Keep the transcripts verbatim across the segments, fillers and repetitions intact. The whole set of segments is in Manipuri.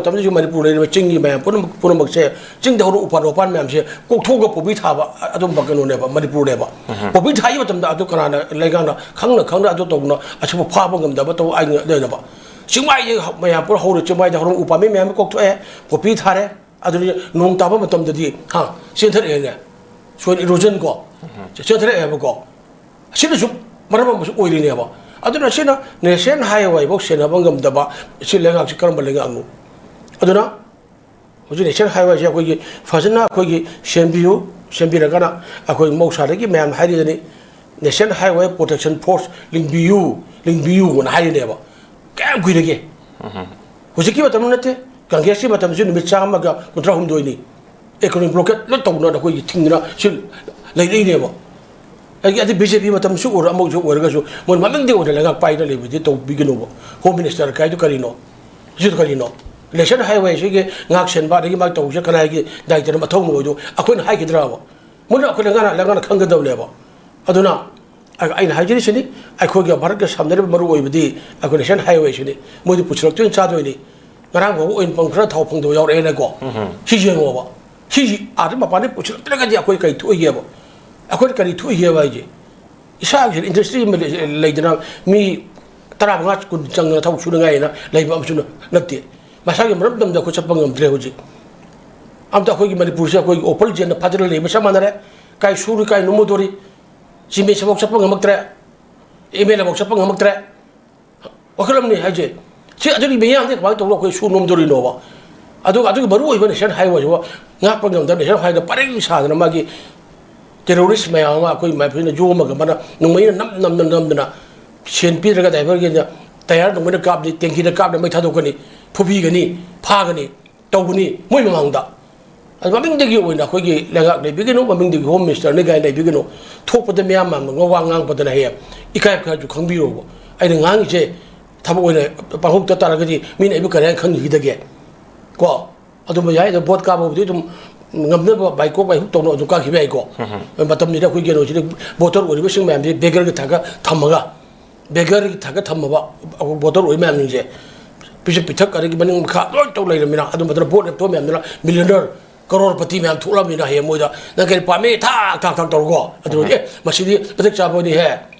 ꯃꯇꯝꯗꯁꯨ ꯃꯅꯤꯄꯨꯔ ꯂꯩꯔꯤꯕ ꯆꯤꯡꯒꯤ ꯃꯌꯥꯝ ꯄꯨꯝꯅꯃꯛ ꯄꯨꯝꯅꯃꯛꯁꯦ, ꯆꯤꯡꯗ ꯍꯧꯔ ꯎꯄꯥꯟ ꯋꯥꯄꯥꯟ ꯃꯌꯥꯝꯁꯦ ꯀꯣꯛꯊꯣꯛꯑꯒ ꯄꯣꯄꯤ ꯊꯥꯕ, ꯑꯗꯨꯝꯕ ꯀꯩꯅꯣꯅꯦꯕ, ꯃꯅꯤꯄꯨꯔꯅꯦꯕ꯫ ꯄꯣꯄꯤ ꯊꯥꯕ ꯃꯇꯝꯗ ꯑꯗꯨ ꯀꯅꯥꯅ, ꯂꯩꯉꯥꯛꯅ ꯈꯪꯅ ꯈꯪꯅ ꯑꯗꯨ ꯇꯧꯗꯅ ꯑꯁꯤꯕꯨ ꯐꯥꯕ ꯉꯝꯗꯕ ꯇꯧ ꯍꯥꯏ ꯂꯩꯅꯕ꯫ ꯆꯤꯡꯃꯥꯏꯗ ꯃꯌꯥꯝ ꯄꯨꯔ ꯍꯧꯔ ꯆꯤꯡꯃꯥꯏꯗ ꯍꯧꯔ ꯎꯄꯥꯝꯕꯤ ꯃꯌꯥꯝ ꯀꯣꯛꯊꯣꯛꯑꯦ, ꯄꯣꯄꯤ ꯊꯥꯔꯦ꯫ ꯑꯗꯨꯗꯤ ꯅꯣꯡ ꯇꯥꯕ ꯃꯇꯝꯗꯗꯤ, ꯍꯥ, ꯆꯦꯟꯊꯔꯛꯑꯦꯅꯦ꯫ Soil erosion ꯀꯣ, ꯆꯦꯟꯊꯔꯛꯑꯦꯕꯀꯣ꯫ ꯑꯁꯤꯅꯁꯨ ꯃꯔꯝ ꯑꯃꯁꯨ ꯑꯣꯏꯔꯤꯅꯦꯕ꯫ ꯑꯗꯨꯅ ꯁꯤꯅ national highway ꯐꯥꯎ ꯁꯦꯟꯅꯕ ꯉꯝꯗꯕ ꯁꯤ ꯂꯩꯉꯥꯛꯁꯤ ꯀꯔꯝꯕ ꯂꯩꯉꯥꯛꯅꯣ? ꯑꯗꯨꯅ ꯍꯧꯖꯤꯛ national highwayꯁꯦ ꯑꯩꯈꯣꯏꯒꯤ ꯐꯖꯅ ꯑꯩꯈꯣꯏꯒꯤ ꯁꯦꯝꯕꯤꯌꯨ, ꯁꯦꯝꯕꯤꯔꯒꯅ ꯑꯩꯈꯣꯏ ꯃꯍꯧꯁꯥꯗꯒꯤ ꯃꯌꯥꯝ ꯍꯥꯏꯔꯤꯗꯨꯅꯤ, National Highway Protection Force ꯂꯤꯡꯕꯤꯌꯨ, ꯂꯤꯡꯕꯤꯌꯨꯅ ꯍꯥꯏꯔꯤꯅꯦꯕ꯫ ꯀꯌꯥꯝ ꯀꯨꯏꯔꯒꯦ? ꯍꯧꯖꯤꯛꯀꯤ ꯃꯇꯝ ꯅꯠꯇꯦ, ꯀꯪꯒ꯭ꯔꯦꯁꯀꯤ ꯃꯇꯝꯁꯨ ꯅꯨꯃꯤꯠ ꯆꯥꯝꯃꯒ ꯀꯨꯟꯊ꯭ꯔꯥ ꯍꯨꯝꯗꯣꯏꯅꯤ꯫ Economic blockade ꯂꯣꯏ ꯇꯧꯗꯅ ꯑꯩꯈꯣꯏꯒꯤ ꯊꯤꯡꯗꯅ ꯁꯤ ꯂꯩꯔꯛꯏꯅꯦꯕ꯫ ꯑꯗꯒꯤ ꯑꯗꯩ BJP ꯃꯇꯝꯁꯨ ꯑꯣꯏꯔ ꯑꯃꯁꯨ ꯑꯣꯏꯔꯒꯁꯨ ꯃꯣꯏ ꯃꯃꯤꯡꯗꯤ ꯑꯣꯏꯅ ꯂꯩꯉꯥꯛ ꯄꯥꯏꯗ ꯂꯩꯕꯗꯤ ꯇꯧꯕꯤꯒꯅꯨꯕ꯫ Home Minister ꯀꯥꯏꯗꯨ ꯀꯔꯤꯅꯣ? ꯁꯤꯗ ꯀꯔꯤꯅꯣ? National Highway ꯁꯤꯒꯤ ꯉꯥꯛ ꯁꯦꯟꯕ ꯑꯗꯒꯤ ꯃꯥꯒꯤ ꯇꯧꯕꯁꯦ ꯀꯅꯥꯒꯤ ꯗꯥꯏꯇꯅꯣ, ꯃꯊꯧꯅꯣ ꯑꯣꯏꯗꯣ ꯑꯩꯈꯣꯏꯅ ꯍꯥꯏꯒꯗ꯭ꯔꯕ? ꯃꯣꯏꯅ ꯑꯩꯈꯣꯏ ꯂꯩꯉꯥꯛꯅ, ꯂꯩꯉꯥꯛꯅ ꯈꯪꯒꯗꯕꯅꯦꯕ꯫ ꯑꯗꯨꯅ ꯑꯩ-, ꯑꯩꯅ ꯍꯥꯏꯖꯔꯤꯁꯤꯅꯤ, ꯑꯩꯈꯣꯏꯒ ꯚꯥꯔꯠꯀ ꯁꯝꯅꯔꯤꯕ ꯃꯔꯨ ꯑꯣꯏꯕꯗꯤ ꯑꯩꯈꯣꯏ national highway ꯁꯤꯅꯤ꯫ ꯃꯣꯏꯗꯤ ꯄꯨꯁꯤꯜꯂꯛꯇꯣꯏꯅ ꯆꯥꯗꯣꯏꯅꯤ꯫ ꯉꯔꯥꯡ ꯐꯥꯎꯕ ꯑꯣꯏꯅ ꯄꯝ ꯈꯔ ꯊꯥꯎ ꯐꯪꯗꯕ ꯌꯥꯎꯔꯛꯑꯦꯅꯀꯣ꯫ ꯁꯤ ꯌꯦꯡꯉꯣꯕ꯫ ꯁꯤꯁꯤ ꯑꯥꯗ ꯃꯄꯥꯟꯗ ꯄꯨꯁꯤꯜꯂꯛꯇ꯭ꯔꯒꯗꯤ ꯑꯩꯈꯣꯏ ꯀꯔꯤ ꯊꯣꯛꯏꯒꯦꯕ? ꯑꯩꯈꯣꯏ ꯀꯔꯤ ꯊꯣꯛꯏꯒꯦꯕ ꯍꯥꯏꯁꯦ? ꯏꯁꯥꯒꯤ industry ꯑꯃ ꯂꯩ-, ꯂꯩꯗꯅ ꯃꯤ ꯇꯔꯥꯃꯉꯥ ꯀꯨꯟ ꯆꯪꯗꯅ ꯊꯕꯛ ꯁꯨꯅꯉꯥꯏꯅ ꯂꯩꯕ ꯑꯃꯁꯨ ꯅꯠꯇꯦ꯫ ꯃꯁꯥꯒꯤ ꯃꯔꯝꯗꯝꯗ ꯑꯩꯈꯣꯏ ꯆꯠꯄ ꯉꯝꯗ꯭ꯔꯦ ꯍꯧꯖꯤꯛ꯫ ꯑꯝꯇ ꯑꯩꯈꯣꯏꯒꯤ ꯃꯅꯤꯄꯨꯔꯁꯦ ꯑꯩꯈꯣꯏꯒꯤ ꯑꯣꯄꯜ ꯖꯦꯟꯅ ꯐꯥꯖꯤꯜꯂ ꯂꯩꯕ ꯆꯞ ꯃꯥꯟꯅꯔꯦ꯫ ꯀꯥꯏ ꯁꯨꯔꯤ, ꯀꯥꯏ ꯅꯣꯝꯃꯨꯗꯣꯔꯤ? ꯆꯤꯃꯦ ꯁꯐꯥꯎ ꯆꯠꯄ ꯉꯝꯃꯛꯇ꯭ꯔꯦ, MLA ꯐꯥꯎ ꯆꯠꯄ ꯉꯝꯃꯛꯇ꯭ꯔꯦ꯫ ꯋꯥꯈꯜ ꯑꯃꯅꯤ ꯍꯥꯏꯁꯦ꯫ ꯁꯤ ꯑꯗꯨꯒꯤ ꯃꯤꯌꯥꯝꯗꯤ ꯀꯃꯥꯏꯅ ꯇꯧꯔꯒ ꯑꯩꯈꯣꯏ ꯁꯨ ꯅꯣꯝꯗꯣꯔꯤꯅꯣꯕ? ꯑꯗꯨꯒ ꯑꯗꯨꯒꯤ ꯃꯔꯨ ꯑꯣꯏꯕ national highway ꯁꯤꯕꯨ ꯉꯥꯛꯄ ꯉꯝꯗꯕ, national highway ꯗ ꯄꯔꯦꯡ ꯁꯥꯗꯅ ꯃꯥꯒꯤ terrorist ꯃꯌꯥꯝ ꯑꯃ ꯑꯩꯈꯣꯏ ꯃꯥꯏꯐꯩꯅ ꯌꯣꯝꯃꯒ ꯃꯥꯅ ꯅꯣꯡꯃꯩꯅ ꯅꯝ ꯅꯝꯅ ꯅꯝꯗꯅ ꯁꯦꯟ ꯄꯤꯗ꯭ꯔꯒ driver ꯒꯤꯅ tyre ꯅꯣꯡꯃꯩꯅ ꯀꯥꯞꯅꯤ, tank ꯗ ꯀꯥꯞꯅ ꯃꯩ ꯊꯥꯗꯣꯛꯀꯅꯤ, ꯐꯨꯕꯤꯒꯅꯤ, ꯐꯥꯒꯅꯤ꯫ ꯇꯧꯒꯅꯤ ꯃꯣꯏ ꯃꯃꯥꯡꯗ꯫ ꯑꯗꯨ ꯃꯃꯤꯡꯗꯒꯤ ꯑꯣꯏꯅ ꯑꯩꯈꯣꯏꯒꯤ ꯂꯩꯉꯥꯛ ꯂꯩꯕꯤꯒꯅꯨ, ꯃꯃꯤꯡꯗꯒꯤ Home Minister ꯅꯤ ꯀꯥꯏꯅ ꯂꯩꯕꯤꯒꯅꯨ꯫ ꯊꯣꯛꯄꯗ ꯃꯤꯌꯥꯝ ꯃꯥꯡꯗ ꯋꯥ ꯉꯥꯡꯕꯗꯅ ꯍꯌꯦꯡ ꯏꯀꯥꯏ ꯈꯔꯁꯨ ꯈꯪꯕꯤꯔꯣꯕ꯫ ꯑꯩꯅ ꯉꯥꯡꯉꯤꯁꯦ ꯊꯕꯛ ꯑꯣꯏꯅ ꯄꯥꯡꯊꯣꯛꯇ ꯇꯥꯔꯒꯗꯤ ꯃꯤꯅ ꯑꯩꯕꯨ ꯀꯔꯤ ꯍꯥꯏꯅ ꯈꯪꯈꯤꯗꯒꯦ? ꯀꯣ? ꯑꯗꯨꯝꯕ ꯌꯥꯏ꯫ ꯑꯗꯣ vote ꯀꯥꯕꯕꯨꯗꯤ ꯑꯗꯨꯝ ꯉꯝꯅꯕ by crook by hook ꯇꯧꯅ ꯑꯗꯨꯝ ꯀꯥꯈꯤꯕ ꯌꯥꯏꯀꯣ꯫ ꯃꯇꯝꯁꯤꯗ ꯑꯩꯈꯣꯏ ꯀꯩꯅꯣꯁꯤꯗ voter ꯑꯣꯏꯔꯤꯕꯁꯤꯡ ꯃꯌꯥꯝꯁꯤ beggar ꯒꯤ ꯊꯥꯛꯇ ꯊꯝꯃꯒ, beggar ꯒꯤ ꯊꯥꯛꯇ ꯊꯝꯃꯕ ꯑꯩꯈꯣꯏ voter ꯑꯣꯏꯕ ꯃꯌꯥꯝꯁꯤꯡꯁꯦ ꯄꯤꯊꯛ ꯑꯗꯒꯤ ꯃꯅꯤꯡ ꯃꯈꯥ ꯂꯣꯏ ꯇꯧ ꯂꯩꯔꯃꯤꯅ, ꯑꯗꯨ ꯃꯇꯝꯗ ꯚꯣꯠ ꯂꯦꯞꯊꯣꯛꯑ ꯃꯌꯥꯝꯗꯨꯅ ꯃꯤꯂꯤꯌꯅꯔ ꯀꯔꯣꯔꯄꯇꯤ ꯃꯌꯥꯝ ꯊꯣꯛꯂꯛꯑꯃꯤꯅ, ꯍꯌꯦꯡ ꯃꯣꯏꯗ ꯅꯪ ꯀꯔꯤ ꯄꯥꯝꯃꯤ ꯊꯥꯛ ꯊꯥꯛ ꯊꯥꯛ ꯇꯧꯔꯒꯣ꯫ ꯑꯗꯨ ꯑꯦ, ꯃꯁꯤꯗꯤ ꯃꯇꯤꯛ ꯆꯥꯕꯅꯤꯍꯦ,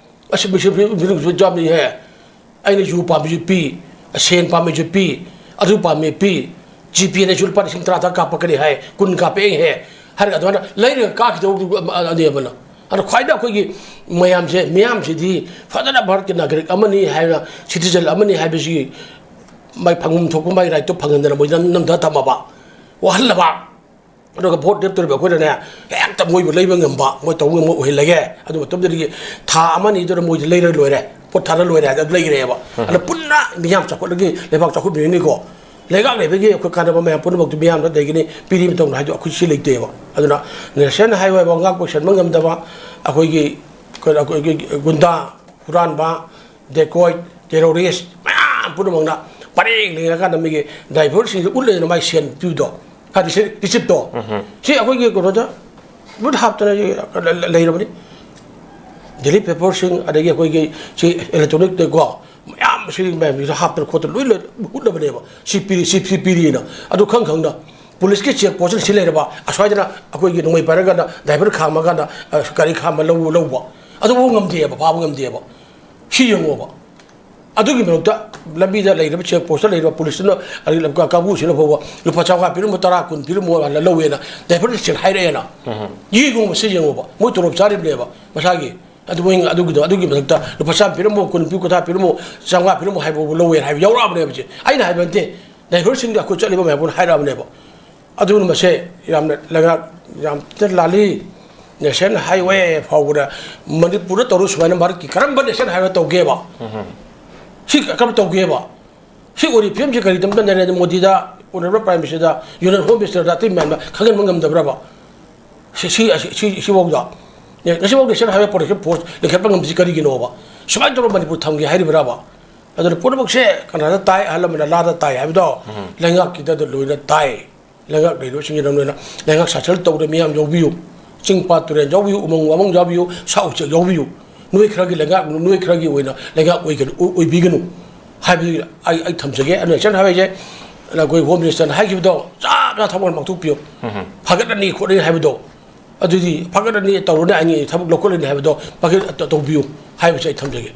ꯑꯁꯤ ꯃꯤꯁꯨ ꯌꯥꯝꯅꯤꯍꯦ, ꯑꯩꯅ ꯌꯨ ꯄꯥꯝꯃꯤꯁꯨ ꯄꯤ, ꯁꯦꯟ ꯄꯥꯝꯃꯤꯁꯨ ꯄꯤ, ꯑꯗꯨ ꯄꯥꯝꯃꯤ ꯄꯤ, ꯖꯤ ꯄꯦꯗꯁꯨ ꯂꯨꯄꯥ ꯂꯤꯁꯤꯡ ꯇꯔꯥ ꯇꯔꯥ ꯀꯥꯞꯄꯛꯀꯅꯤ ꯍꯥꯏ, ꯀꯨꯟ ꯀꯥꯞꯄꯛꯑꯦ ꯍꯦ ꯍꯥꯏꯔꯒ ꯑꯗꯨꯃꯥꯏꯅ ꯂꯩꯔꯒ ꯀꯥꯈꯤꯗꯧꯗꯨ ꯑꯅꯦꯕꯅ꯫ ꯑꯗꯣ ꯈ꯭ꯋꯥꯏꯗ ꯑꯩꯈꯣꯏꯒꯤ ꯃꯌꯥꯝꯁꯦ, ꯃꯤꯌꯥꯝꯁꯤꯗꯤ ꯐꯖꯅ ꯚꯥꯔꯠꯀꯤ ꯅꯥꯒꯔꯤꯛ ꯑꯃꯅꯤ ꯍꯥꯏꯅ, ꯁꯤꯇꯤꯖꯟ ꯑꯃꯅꯤ ꯍꯥꯏꯕꯁꯤ ꯃꯥꯏ ꯐꯪꯐꯝ ꯊꯣꯛꯄ ꯃꯥꯏ ꯔꯥꯏꯠꯇꯣ ꯐꯪꯍꯟꯗꯅ ꯃꯣꯏ ꯅꯝ-, ꯅꯝꯊ ꯊꯝꯃꯕ, ꯋꯥꯍꯜꯂꯕ꯫ ꯑꯗꯨꯒ ꯚꯣꯠ ꯂꯦꯞꯇꯧꯔꯤꯕ ꯑꯩꯈꯣꯏꯅꯅꯦ, ꯍꯦꯛꯇ ꯃꯣꯏꯕꯨ ꯂꯩꯕ ꯉꯝꯕ, ꯃꯣꯏ ꯇꯧꯕ ꯉꯝꯕ ꯑꯣꯏꯍꯜꯂꯒꯦ꯫ ꯑꯗꯨ ꯃꯇꯝꯗꯨꯗꯒꯤ ꯊꯥ ꯑꯃ ꯑꯅꯤꯗꯨꯗ ꯃꯣꯏꯗꯤ ꯂꯩꯔ ꯂꯣꯏꯔꯦ, ꯄꯣꯠ ꯊꯥꯔ ꯂꯣꯏꯔꯦ ꯍꯥꯏꯗ ꯂꯩꯈ꯭ꯔꯦꯕ꯫ ꯑꯗ ꯄꯨꯟꯅ ꯃꯤꯌꯥꯝ ꯆꯥꯎꯈꯠꯂꯒꯤ ꯂꯩꯕꯥꯛ ꯆꯥꯎꯈꯠꯃꯤꯟꯅꯅꯤꯀꯣ꯫ ꯂꯩꯉꯥꯛ ꯂꯩꯕꯒꯤ ꯑꯩꯈꯣꯏ ꯀꯥꯟꯅꯕ ꯃꯌꯥꯝ ꯄꯨꯝꯅꯃꯛꯇꯨ ꯃꯤꯌꯥꯝꯗ ꯂꯩꯒꯅꯤ, ꯄꯤꯔꯤ ꯃꯇꯝꯗ ꯍꯥꯏꯗꯣ ꯑꯩꯈꯣꯏ ꯁꯤ ꯂꯩꯇꯦꯕ꯫ ꯑꯗꯨꯅ ꯅꯦꯁꯅꯦꯜ ꯍꯥꯏꯋꯦ ꯐꯥꯎ ꯉꯥꯛꯄ ꯁꯦꯟꯕ ꯉꯝꯗꯕ ꯑꯩꯈꯣꯏꯒꯤ, ꯑꯩꯈꯣꯏꯒꯤ ꯒꯨꯟꯗꯥ, ꯍꯨꯔꯥꯟꯕ, ꯗꯦꯀꯣꯏꯠ, ꯇꯦꯔꯣꯔꯤꯁ ꯃꯌꯥꯝ ꯄꯨꯝꯅꯃꯛꯅ ꯄꯔꯦꯡ ꯂꯦꯡꯉꯀꯥꯟꯗ ꯃꯤꯒꯤ ꯗ꯭ꯔꯥꯏꯚꯔꯁꯤꯡꯗ ꯎꯠꯂꯦꯗꯅ ꯃꯥꯒꯤ ꯁꯦꯟ ꯄꯤꯕꯗꯣ, ꯍꯥꯏꯗꯤ ꯁꯤ ꯔꯤꯁꯤꯞꯇꯣ꯫ ꯁꯤ ꯑꯩꯈꯣꯏꯒꯤ ꯀꯩꯅꯣꯗ ꯂꯣꯏ ꯍꯥꯞꯇꯅ ꯂꯩꯔꯕꯅꯤ꯫ ꯗꯦꯂꯤ ꯄꯦꯄꯔꯁꯤꯡ, ꯑꯗꯒꯤ ꯑꯩꯈꯣꯏꯒꯤ ꯁꯤ ꯏꯂꯦꯛꯇ꯭ꯔꯣꯅꯤꯛꯇꯀꯣ, ꯃꯌꯥꯝ ꯁꯤ ꯃꯌꯥꯝꯁꯤꯗ ꯍꯥꯞꯇꯅ ꯈꯣꯠꯇꯅ ꯂꯣꯏ ꯂꯣꯏ ꯎꯠꯂꯕꯅꯦꯕ꯫ ꯁꯤ ꯄꯤꯔꯤ, ꯁꯤ, ꯁꯤ ꯄꯤꯔꯤꯅ꯫ ꯑꯗꯨ ꯈꯪ ꯈꯪꯅ ꯄꯨꯂꯤꯁꯀꯤ ꯆꯦꯛ ꯄꯣꯁꯇ ꯁꯤ ꯂꯩꯔꯕ, ꯑꯁ꯭ꯋꯥꯏꯗꯅ ꯑꯩꯈꯣꯏꯒꯤ ꯅꯣꯡꯃꯩ ꯄꯥꯏꯔꯀꯥꯟꯗ ꯗ꯭ꯔꯥꯏꯚꯔ ꯈꯥꯝꯃꯀꯥꯟꯗ, ꯑ, ꯒꯥꯔꯤ ꯈꯥꯝꯕ ꯂꯧ-, ꯂꯧꯕ꯫ ꯑꯗꯨꯕꯨ ꯉꯝꯗꯦꯕ, ꯐꯥꯕ ꯉꯝꯗꯦꯕ꯫ ꯁꯤ ꯌꯦꯡꯉꯣꯕ꯫ ꯑꯗꯨꯒꯤ ꯃꯔꯛꯇ ꯂꯝꯕꯤꯗ ꯂꯩꯔꯤꯕ ꯆꯦꯛ ꯄꯣꯁꯇ ꯂꯩꯔꯤꯕ ꯄꯨꯂꯤꯁꯇꯨꯅ, ꯑꯗꯒꯤ ꯂꯝ-, ꯀꯥꯡꯕꯨꯁꯤꯅ ꯐꯥꯎꯕ ꯂꯨꯄꯥ ꯆꯥꯝꯃꯉꯥ ꯄꯤꯔꯝꯃꯨ, ꯇꯔꯥ, ꯀꯨꯟ ꯄꯤꯔꯝꯃꯨ ꯍꯥꯏꯅ ꯂꯧꯋꯦꯅ ꯗ꯭ꯔꯥꯏꯚꯔꯗ ꯆꯦꯛ ꯍꯥꯏꯔꯛꯑꯦꯅ꯫ ꯌꯦꯡꯉꯣ, ꯃꯁꯤ ꯌꯦꯡꯉꯣꯕ꯫ ꯃꯣꯏ ꯇꯣꯂꯣꯞ ꯆꯥꯔꯤꯕꯅꯦꯕ ꯃꯁꯥꯒꯤ꯫ ꯑꯗꯨ ꯃꯣꯏ ꯑꯗꯨꯒꯤꯗꯣ, ꯑꯗꯨꯒꯤ ꯃꯊꯛꯇ ꯂꯨꯄꯥ ꯆꯥꯝꯃ ꯄꯤꯔꯝꯃꯣ, ꯀꯨꯟ ꯄꯤꯌꯨ, ꯀꯨꯟꯊ꯭ꯔꯥ ꯄꯤꯔꯝꯃꯣ, ꯆꯥꯝꯃꯉꯥ ꯄꯤꯔꯝꯃꯣ ꯍꯥꯏꯕ ꯐꯥꯎꯕ ꯂꯧꯋꯦꯅ ꯍꯥꯏꯕ ꯌꯥꯎꯔꯛꯑꯕꯅꯦꯕ꯫ ꯁꯦ ꯑꯩꯅ ꯍꯥꯏꯕ ꯅꯠꯇꯦ, ꯗ꯭ꯔꯥꯏꯚꯔꯁꯤꯡꯗꯣ ꯑꯩꯈꯣꯏ ꯆꯠꯂꯤꯕ ꯃꯌꯥꯝꯗꯨꯅ ꯍꯥꯏꯔꯛꯑꯕꯅꯦꯕ꯫ ꯑꯗꯨꯅ ꯃꯁꯦ ꯌꯥꯝꯅ ꯂꯩꯉꯥꯛ ꯌꯥꯝ ꯊꯤꯅ ꯂꯥꯜꯂꯤ꯫ ꯅꯦꯁꯅꯦꯜ ꯍꯥꯏꯋꯦ ꯐꯥꯎꯕꯗ ꯃꯅꯤꯄꯨꯔꯗ ꯇꯧꯔ ꯁꯨꯃꯥꯏꯅ ꯚꯥꯔꯠꯀꯤ ꯀꯔꯝꯕ ꯅꯦꯁꯅꯦꯜ ꯍꯥꯏꯋꯦ ꯇꯧꯒꯦꯕ? ꯁꯤ ꯀꯔꯝꯕ ꯇꯧꯒꯦꯕ? ꯁꯤ ꯑꯣꯏꯔꯤ ꯐꯤꯕꯝꯁꯤ ꯀꯔꯤꯒꯤꯗꯃꯛꯇ ꯅꯔꯦꯟꯗ꯭ꯔ ꯃꯣꯗꯤꯗ, ꯑꯣꯅꯔꯦꯕꯜ ꯄ꯭ꯔꯥꯏꯝ ꯃꯤꯅꯤꯁꯇꯔꯗ, ꯌꯨꯅꯤꯌꯟ ꯍꯣꯝ ꯃꯤꯅꯤꯁꯇꯔꯗ ꯑꯇꯩ ꯃꯌꯥꯝꯗ ꯈꯪꯍꯟꯕ ꯉꯝꯗꯕ꯭ꯔꯕ? ꯁꯤ, ꯁꯤ, ꯁꯤ, ꯁꯤ, ꯁꯤꯐꯥꯎꯗ꯫ ꯑꯦ, ꯉꯁꯤꯐꯥꯎ ꯅꯦꯁꯅꯦꯜ ꯍꯥꯏꯋꯦ ꯄ꯭ꯔꯣꯇꯦꯛꯁꯟ ꯐꯣꯔꯁ ꯂꯤꯡꯈꯠꯄ ꯉꯝꯗ꯭ꯔꯤꯁꯤ ꯀꯔꯤꯒꯤꯅꯣꯕ? ꯁꯨꯃꯥꯏꯅ ꯇꯧꯔꯒ ꯃꯅꯤꯄꯨꯔ ꯊꯝꯒꯦ ꯍꯥꯏꯔꯤꯕ꯭ꯔꯕ? ꯑꯗꯨꯅ ꯄꯨꯝꯅꯃꯛꯁꯦ ꯀꯅꯥꯗ ꯇꯥꯏ? ꯑꯍꯜ ꯂꯃꯟꯅ ꯂꯥꯗ ꯇꯥꯏ ꯍꯥꯏꯕꯗꯣ ꯂꯩꯉꯥꯛꯀꯤꯗ ꯂꯣꯏꯅ ꯇꯥꯏ꯫ ꯂꯩꯉꯥꯛ ꯂꯩꯔꯤꯕꯁꯤꯡꯁꯤꯅ ꯂꯣꯏꯅ ꯂꯩꯉꯥꯛ ꯁꯥꯁꯟ ꯇꯧꯕꯗ ꯃꯤꯌꯥꯝ ꯌꯥꯎꯕꯤꯌꯨ꯫ ꯆꯤꯡ ꯄꯥꯠ ꯇꯨꯔꯦꯜ ꯌꯥꯎꯕꯤꯌꯨ, ꯎꯃꯪ ꯋꯥꯃꯪ ꯌꯥꯎꯕꯤꯌꯨ, ꯁꯥ ꯎꯆꯦꯛ ꯌꯥꯎꯕꯤꯌꯨ꯫ ꯅꯣꯏ ꯈꯔꯒꯤ ꯂꯩꯉꯥꯛ, ꯅꯣꯏ ꯈꯔꯒꯤ ꯑꯣꯏꯅ ꯂꯩꯉꯥꯛ ꯑꯣꯏꯒꯅꯨ, ꯑꯣꯏ-, ꯑꯣꯏꯕꯤꯒꯅꯨ꯫ ꯍꯥꯏꯕꯗꯨ ꯑꯩ ꯑꯩ ꯊꯝꯖꯒꯦ꯫ ꯑꯗꯨꯅ ꯏꯆꯟ ꯍꯥꯏꯔꯤꯁꯦ, ꯑꯩꯈꯣꯏ ꯍꯣꯝ ꯃꯤꯅꯤꯁꯇꯔꯅ ꯍꯥꯏꯈꯤꯕꯗꯣ ꯆꯞ ꯆꯥ ꯊꯕꯛ ꯄꯥꯡꯊꯣꯛꯄꯤꯌꯨ꯫ ꯐꯒꯠꯂꯅꯤ ꯈꯣꯠꯂꯅꯤ ꯍꯥꯏꯕꯗꯣ, ꯑꯗꯨꯗꯤ ꯐꯒꯠꯂꯅꯤ, ꯇꯧꯔꯅꯤ, ꯑꯩꯅ ꯊꯕꯛ ꯂꯧꯈꯠꯂꯅꯤ ꯍꯥꯏꯕꯗꯣ ꯐꯒꯠ-, ꯇꯧꯕꯤꯌꯨ ꯍꯥꯏꯕꯁꯦ ꯑꯩ ꯊꯝꯖꯒꯦ꯫